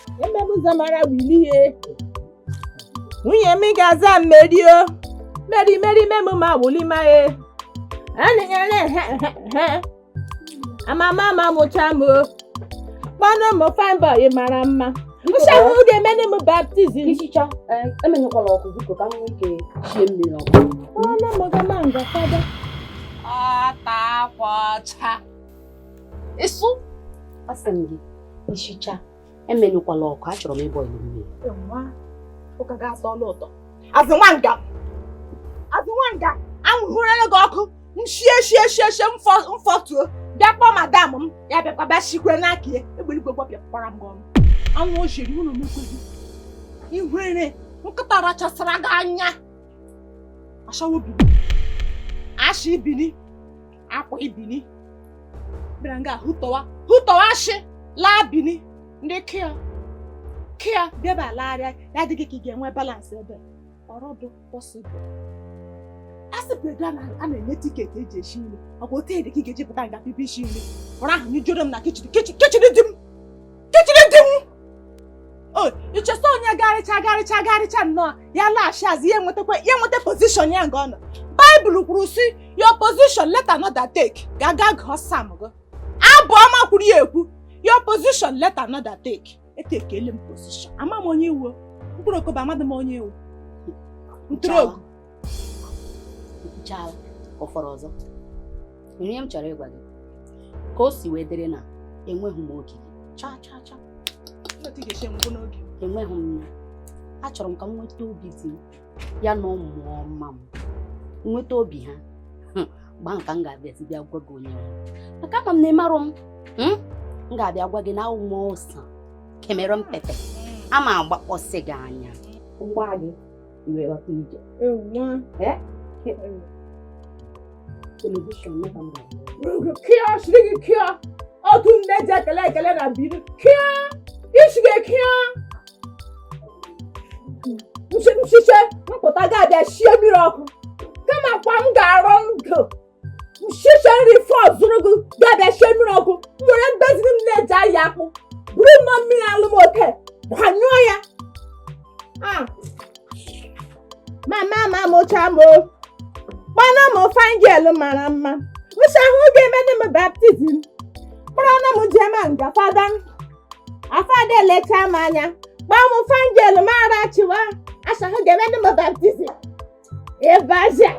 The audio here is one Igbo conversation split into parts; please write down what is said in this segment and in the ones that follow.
Eme m ụzọ mara wilie. Nwunye m ga-aza mmeri o. Meri meri memu ma wuli ma e. Amama ama mụcha m o. Kpọnụ m fine boy mara mma. Nshahụ ga-emene m baptism. Ichicha, emenyekwala ọkụ, biko, ka m nwee ike shie mmiri ọkụ. Kpọnụ m gama nga fada. Ata akwa ọcha. Ịsụ. Asị m gị, ishicha, emenyekwala ọkụ, achọrọ m ịbọ ilu mmiri. Nwa, ụka ga-atọ ọlụ ụtọ. Azụ nwa nga. Azụ nwa nga. Anwụhụrịrị gị ọkụ. M shie shie shie shie mfọtuo. Bịa kpọọ madam m. Ya bịakwa bịa shikwe n'aka ya. Egbe igwe gbọpịakwara m gị ọnụ. Anwụ o shiri unu mekweghị. Ihere nkịta rachasara gị anya. Ashawo bini. Ashi bini. Akwa ibini. Bịara nga hụtọwa hụtọwa ashị laa bini. Ndị kia kia bịaba lagharịa ya adịghị ka ị ga-enwe balance ebe ọrọdụ possible. A sị bredo a na-enye ticket eji esi nri, ọ bụ otu ede ka ị ga-eji pụta nga pipi isi nri ọrụ ahụ nyụjuru m na kitchen kitchen kitchen dị m kitchen dị m o ichesa onye garịcha garịcha garịcha nnọọ ya laghachi azụ ya enwetakwa ya enweta position ya nga ọ nọ. Baịbụl kwuru sị, "Your position let another take." Ga-aga gụọ Psalm gị, abụ ọma kwuru ya ekwu, "Your position let another take." Etekele m position, ama m onye iwu mkpụrụ okobo, amadị m onye iwu ntụrụogu. Nkwuchala, ọ fọrọ ọzọ. Ihe m chọrọ ịgwa gị, ka o si wee dịrị na enweghị m oge gị cha cha cha. Otu ị ga-esi enwekwu n'oge. Enweghị m ya. Achọrọ m ka m nweta obi di m, ya na ụmụ ọma m, nweta obi ha. Gbaa nka m ga-abịazi bịa gwa gị onye nwe, maka ama m na ịmarụ m. M ga-abịa gwa gị na awụ m ọsa Cameroon pepe ama agbakpọsị gị anya mgba gị iwe ghọta ije. Nwa. Television meka m ga-abịa. Kia shiri gị kia otu nne ji ekele ekele na biri kia isi gị kia nchiche mpụta ga-abịa shie mmiri ọkụ kama kwa m ga-arọ ndụ nchiche nri fọ zụrụ gị ga-abịa shie mmiri ọkụ. M were mbeziri m na-eji ayị akpụ buru mma mmiri alụ m oke gbanyụọ ya. Ah. Mama ma mụcha m o kpọnụ m fine girl mara mma nshahụ ga-emene m baptism kpọrọ m jema nga fada afada elecha m anya kpọọ m fine girl mara chiwa ashahụ ga-emene m baptism ịbazia.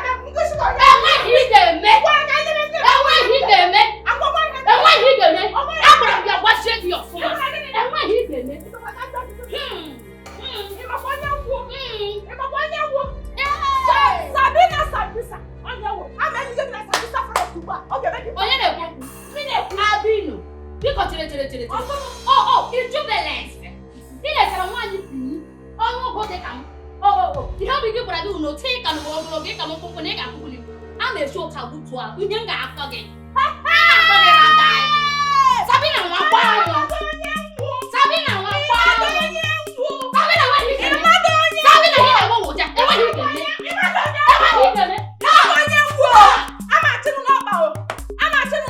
Enweghị ị ga-eme. Enweghị ị ga-eme. Enweghị ị ga-eme. Agwara m gị agwazie gị ọfụma. Enweghị ị ga-eme. Onye na-ekwu okwu? Abinu. Biko, chere chere chere chere. O o ijubele ese. Ị letara nwaanyị Bini ọnụ ụgwọ dị ka m. O o o ihe obi gị gwara gị na otu ị ka nụrụ ogologo ị ka m mkpụmkpụ na ị ga-akwụkwuli m. A na-esi ụta gbutuo a ihe m ga-akọ gị. Akọ gị na daa. Sabina nwa kwa anwụ. Sabina nwa kwa anwụ. Sabina nwa ihe ga-eme. Sabina ihe na-agba ụja. Enweghị ihe ga-eme. Enweghị ihe ga-eme.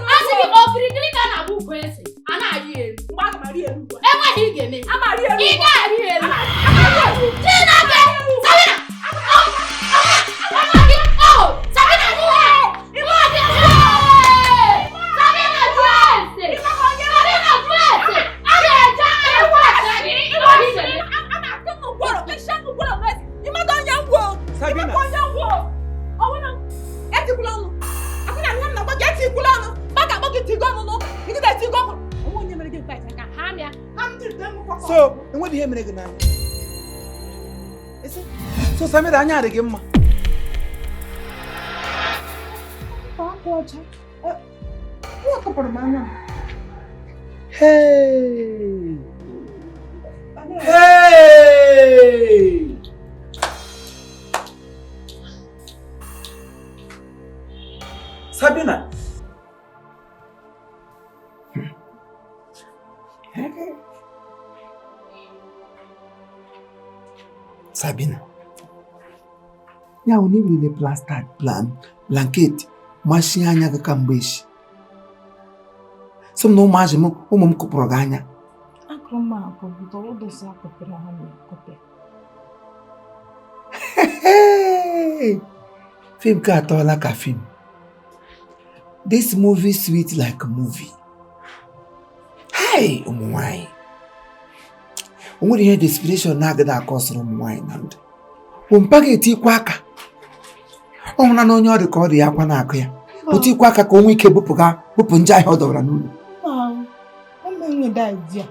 A sị gị okirikiri ka a na-agba ukwu ese, a na-arị elu. Enweghị ihe ga-eme. Ị ga-arị elu. Chineke! Sabina! Oh! Oh! Oh! Sabina nwa! Nwa gị! Sabina jụọ ese! Sabina jụọ ese! A ga-eje aka ekwu ese gị. Enweghị ihe ga-eme. Sabina. Etikwula ọnụ akwụna ihe m na-agwa gị, etikwula ọnụ maka akpọ gị tigo ọnụ n'ụka ịgịda etigo ọnụ onwe onye mere gị mkpa ka ha mịa ha m jiri dee m kwakọ. So, enweghị ihe mere gị n'anya. Isi? So, Samira, anya adị gị mma. Akwa ọcha nwa tụpụrụ m anya m. Hey! Hey! Sabina. Sabina. Ya wụ na iwerele plaster plan blanket machie anya gị kamgbe echi. Sị m na ụmụazị m ụmụ m kụpụrụ gị anya. Akụrụ m akụ bụtara ụdọsị akụpịrị ha na-akụpịa. Hey! Fim ka atọọla ka fim. This movie sweet like movie. Hey, ụmụ nwanyị. O nwere ihe desperation na-agaghị akọsịrị ụmụ nwanyị na ndụ. Ompa ga-etikwa aka. Ọ hụla na onye ọ dị ka ọ dị ya akwa na-akụ ya. O tikwa aka ka o nwee ike bupụ nje ahịa ọ dọbara n'ụlọ. Enwede idea.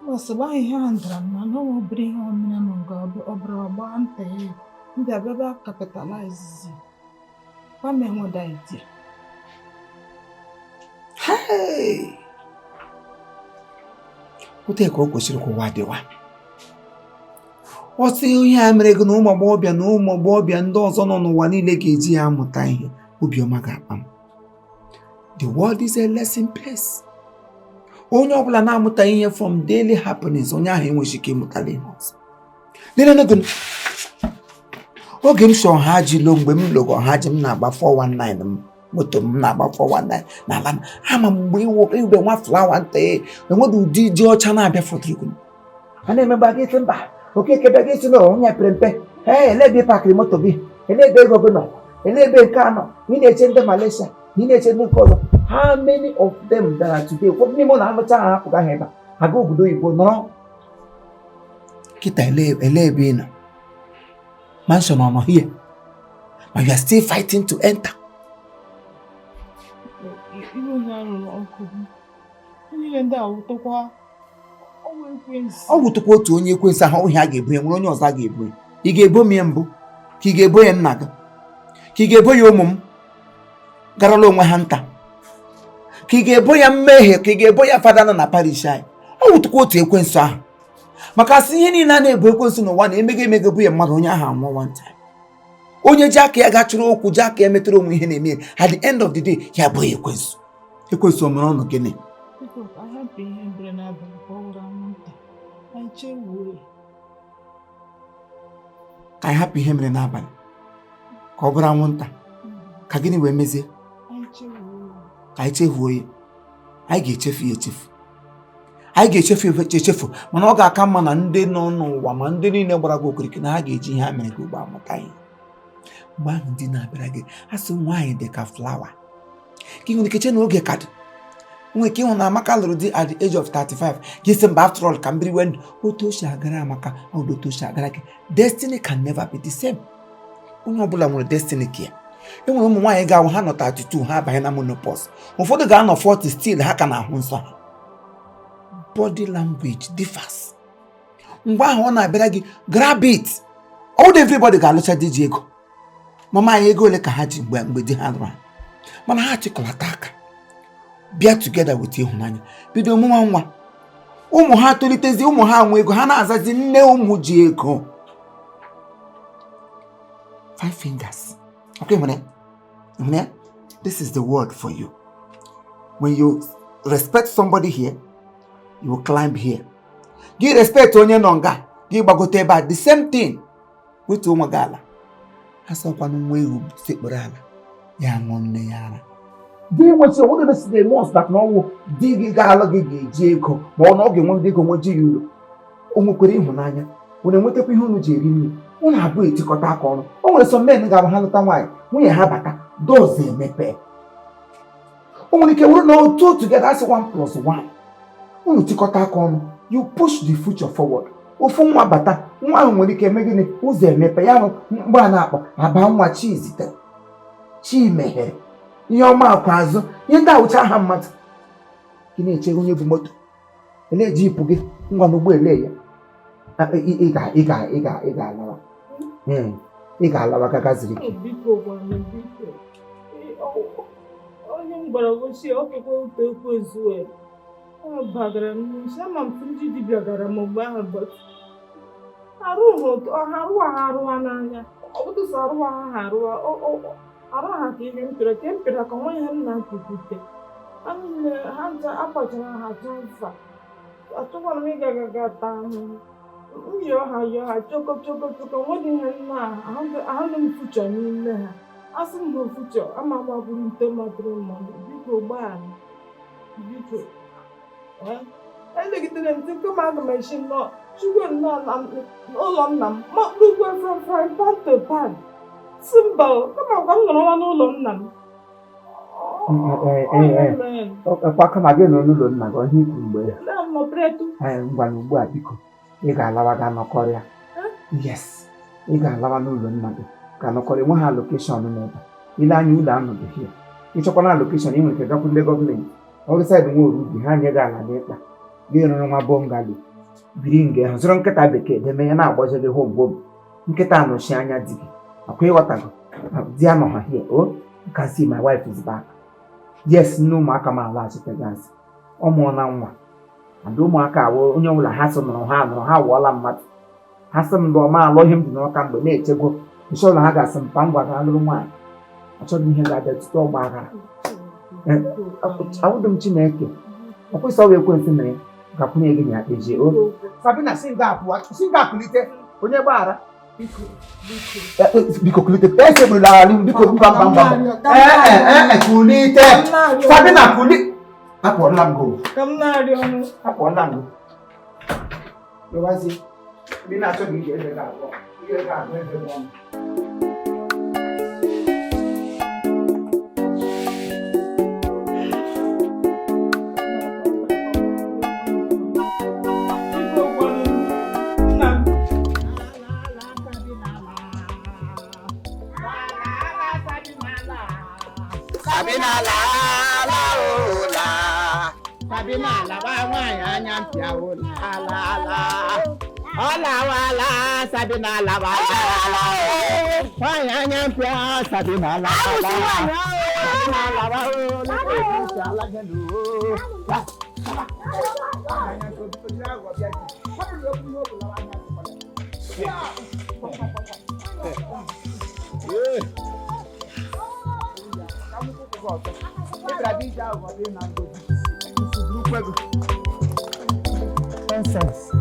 Ọsọgba ihe a ndara m na n'ọnwa obere ihe omere nụ nga obere ọgba nta ya ndị abịaba kapitalize kwame enwede idea. Hey! Otu ka o kwesịrị ka ụwa dịwa. Ọ sị ihe a mere gị na ụmụ agbọghọbịa na ụmụ agbọghọbịa ndị ọzọ nọ n'ụwa niile ga-eji ya amụta ihe, obiọma ga-akpa m. The world is a lesson place. Onye ọbụla na-amụta ihe from daily happenings, onye ahụ enweghị ike ịmụtala ihe ọzọ. Oge m si ọha ji lo mgbe m logo ọha ji m na-agba 419 m moto m na-agba 419 n'ala m ama m mgbe iwe nwa flawa nta enweghị ụdị ji ọcha na-abịa fọtụrụ a na-emegba gị isi mba Okeke bịa gị isi na onye pere mpe. Ee, ele ebe ị pakịrị moto gị, ele ebe ego gị nọ, ele ebe nke a nọ, ị na-eche ndị Malaysia, ị na-eche ndị nke ọzọ. How many of them that are today? Ụfọdụ n'ime ụlọ anụcha ha hapụga ha ebe a aga obodo oyibo nọrọ kịta ele ebe ị nọ. Mansion ọ nọ here, but you are still fighting to enter. Ọ wụtụkwa otu onye ekwensu ahụ ohi a ga-ebu ya nwere onye ọzọ a ga-ebu ya. Ị ga-ebo m ya mbụ ka ị ga-ebo ya nna gị ka ị ga-ebo ya ụmụ m garala onwe ha nta ka ị ga-ebo ya mmehie ka ị ga-ebo ya fada nọ na parish anyị. Ọ wụtụkwa otu ekwensu ahụ maka asị ihe niile a na-ebu ekwensu n'ụwa na-emega emega bụ ya mmadụ onye ahụ anwụọ one time. Onye ji aka ya gachụrụ okwu ji aka ya metụrụ onwe ihe na-eme at the end of the day ya bụ ekwensu. Ekwensu o mere ọnụ gịnị? Ka anyị hapụ ihe mere n'abalị ka ọ bụrụ anwụnta ka gịnị wee mezie? Ka anyị chefuo ya. Anyị ga-echefu ya echefu. Anyị ga-echefu echefu mana ọ ga-aka mma na ndị nọ n'ụwa ma ndị niile gbara gị okirikiri na ha ga-eji ihe ha mere gị ugbo amụta ihe. Mgbe ahụ ndị na-abịara gị asị nwaanyị dị ka flawa ka ị nwere ike che na oge ka dị nwere ike ịhụ na Amaka lụrụ di at the age of 35 gị sị mba after all ka mbiri wee ndụ otu o si agara Amaka ọdụ otu o si agara gị. Destiny can never be the same. Onye ọbụla nwere destiny ka ya. E nwere ụmụ nwaanyị ga-awụ ha nọ 32 ha abanye na menopause, ụfọdụ ga-anọ 40 still ha ka na-ahụ nsọ ha. Body language differs. Mgbe ahụ ọ na-abịara gị grab it. All everybody ga-alụcha di ji ego. Mama anyị ego ole ka ha ji mgbe di ha lụrụ ha, mana ha chịkọlata aka bịa together with ịhụnanya bido mụnwa nwa ụmụ ha tolitezi ụmụ ha nwe ego ha na-azazi nne ụmụ ji ego. Five fingers. Okay, nwere ya? This is the word for you. When you respect somebody here, you will climb here. Gị respect onye nọ nga gị gbagote ebe a the same thing wetuo onwe gị ala. Asọkwanụ nwa ewu sekpuru ala ya ṅụọ nne ya ara. Di nwesị onwere ebe si na-eme ọsụtak na ọnwụ di gị ga-alụ gị ga-eji ego ma ọ na ọ ga-enwe ego nweji ya uru. O nwekwara ịhụnanya unu enwetakwa ihe unu ji eri nri unu abụọ etikọta aka ọnụ. O nwere some men ga-abụ ha lụta nwaanyị nwunye ha bata doors emepe. O nwere ike wụrụ na otu together asị 1 + 1 unu tikọta aka ọnụ you push the future forward. Ofu nwa bata nwa ahụ nwere ike eme gịnị ụzọ emepe ya bụ mgbe a na-akpọ aba nwa chi zitere chi meghere ihe ọma akwa azụ ihe ndị awụcha aha mmadụ. Gị na-eche onye bụ moto ele jipụ gị ngwa n'ụgbọ ele ya ị ga-alawa ị ga-alawa gaga ziri gị. Onye m gwara gosi ọkụkọ ụtọ ekwensu ọ bagara m n'isi ama m ndị dibịa gara m mgbe ahụ but arụ ha n'anya. Ọ bụdụ sọ arụwa ha arụwa arụ ha ka ihe m pịara ka m pịara ka nwa ihe m na-apịpụte. Ha niile ha ncha akpachara ha transfa. Achọkwara m ịga ga ga taa ahụhụ. M yọọ ha yọọ ha choko choko choko nwedị ihe m na ahụghị m fuchọ n'ime ha. Asị m na fuchọ ama gbagburu nte matụrụ mmadụ biko gbaghara biko. Elegidere m sị kama aga m esi nnọọ chukwu nnọọ na n'ụlọ nna m makpurukwe from frying pan to pan si mba o, kama kwa m nọrọwa n'ụlọ nna m. Ọkwa kama gị nọ n'ụlọ nna gị ọhịa ikwu mgbe ya. Na m nọpretu. Ee, ngwanụ ugbu a biko ị ga-alawa ga nọkọrịa. Yes, ị ga-alawa n'ụlọ nna gị ga nọkọrịa nwe ha lokeshọn n'ebe a. Ile anya ụlọ anọghị hie. Ịchọkwana lokeshọn ị nwere ike gakwuru ndị gọọmenti. Ọrụ saịdị nwa orubi ha nye gị ala n'ịkpa. Gị rụrụ nwa bọngalo biri nga ahụ zụrụ nkịta bekee deme ya na-agbaje gị hom hom. Nkịta anọchi anya di gị. Akwa ịghọtago di anọ ha hie o you can see my wife is back. Yes, nne ụmụaka m alaghachiteghị azụ. Ọ mụọla nwa. And ụmụaka awụ onye ọbụla ha sị nụrụ ha nụrụ ha wụọla mmadụ. Ha sị m lụọ ma alụọ ihe m dị n'ọka mgbe na-echegwo nche ọbụla ha ga-asị m pa ngwa ga lụrụ nwaanyị. Achọghị m ihe ga-abịa tutu ọgba aghara. Awụdụ m Chineke. Ọ kwụsị ọwa ekwentị mere ya gakwunye gị na ya kpezie o. Sabina si nga apụwa si nga kulite onye gbaghara. Biko kulite esegbula ala biko mba mba mba. Ee kulite. Sabina kuli. Apụọla m go. Ka m na-arịọ ọnụ. Apụọla m go. Lọwazie. Ndị na-achọ gị ije ebe ga-abụọ. Ihe ga-abụ ebe bụ ọnụ. Biko gwanụ nna m. Sabina la la o la. Sabina la wa nwaanyị anya mpịa o la la la. Ọ lawa la Sabina la wa la la o. Nwaanyị anya mpịa Sabina la la. Sabina la wa o la o la gelu o. La. Nonsense.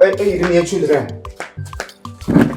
Eyiri m ya children.